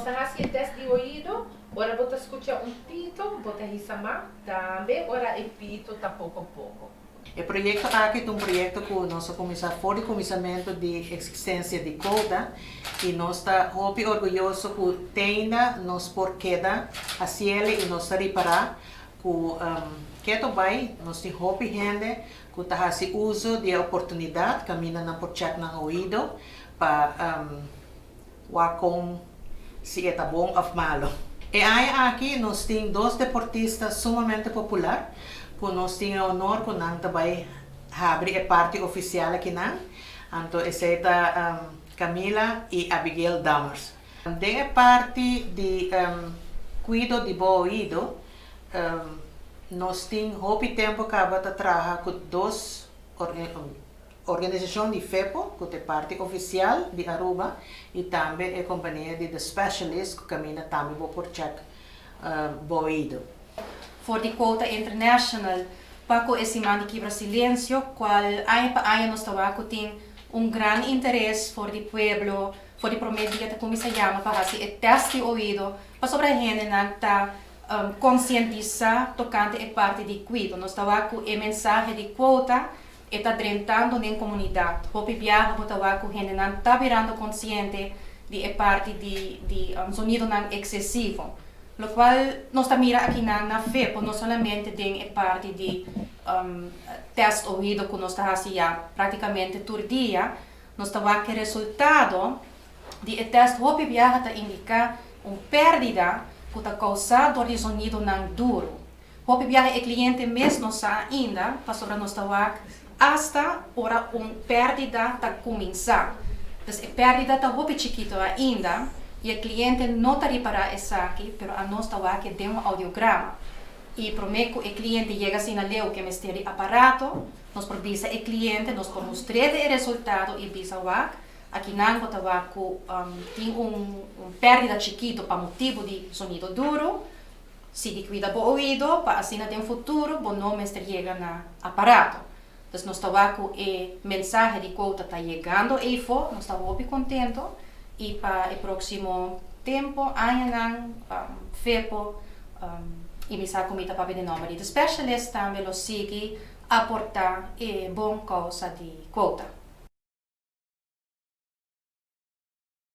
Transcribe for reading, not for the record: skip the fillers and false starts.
ta hasi e tèst di oido, ora bo ta skucha un pito, bo ta hisa man, tambe ora e pito ta poko poko. E proyekto aki ta un proyekto ku nos a kuminsá for di kuminsamentu di eksistensia di Quota i nos ta hopi orguyoso ku te ainda nos por keda hasiel i nos ta ripará ku keto bai nos tin hopi hende ku ta hasi uso di e oportunidat kaminda nan por chèk nan oido pa wak kon si e ta bon òf malu. E aña aki nos tin dos deportista sumamente popular ku nos tin e honor ku nan ta bai habri e parti ofisial akinan, anto esei ta Camila i Abigail Dammers. Den e parti di kuido di bo oido nos tin hopi tempu kaba ta traha ku dos Organisashon di FEPO, ku ta e parti ofisial di Aruba, i tambe e kompania di The Specialist ku kaminda tambe bo por chèk bo oido. For di Quota International pa ku e siman di Kibra Silensio, kual aña pa aña nos ta wak ku tin un gran interes for di pueblo, for di promé dia ta kuminsá yama pa hasi e tèst di oido, pasobra hendenan ta konsientisá tokante e parti di kuido. Nos ta wak ku e mensahe di Quota E ta drentando den komunidat. Hopi biaha bo ta wak ku hendenan ta birando konsiente di e parti di di zonidonan eksesivo. Lokual nos ta mira akinan na FEPO, no solamente den e parti di tèst oido ku nos ta hasi ya praktikamente tur dia, nos ta wak e resultado di e tèst hopi biaha ta indiká un pèrdida ku ta kousá dor di zonidonan duru. Hopi biaha e kliente mes no sa ainda pasobra nos ta wak asta ora un pèrdida ta kuminsá. Dus e pèrdida ta hopi chikito ainda i e kliente no ta ripará esaki pero anos ta wak e den un audiograma. I promé ku e kliente yega asina leu ku e mester di aparato nos por bisa e kliente, nos por mustr'é e resultado i bisa wak akinan bo ta wak ku tin un pèrdida chikito pa motibu di zonido duru. Sigui kuida bo oido pa asina den futuro bo no mester yega na aparato. Dus nos ta wak ku e mensahe di Quota ta yegando eyfo, nos ta hopi kontento i pa e próksimo tempo, añanan, FEPO i mi sa ku mi ta papia den nòmber di The Specialist tambe lo sigui aportá e bon kousa di Quota.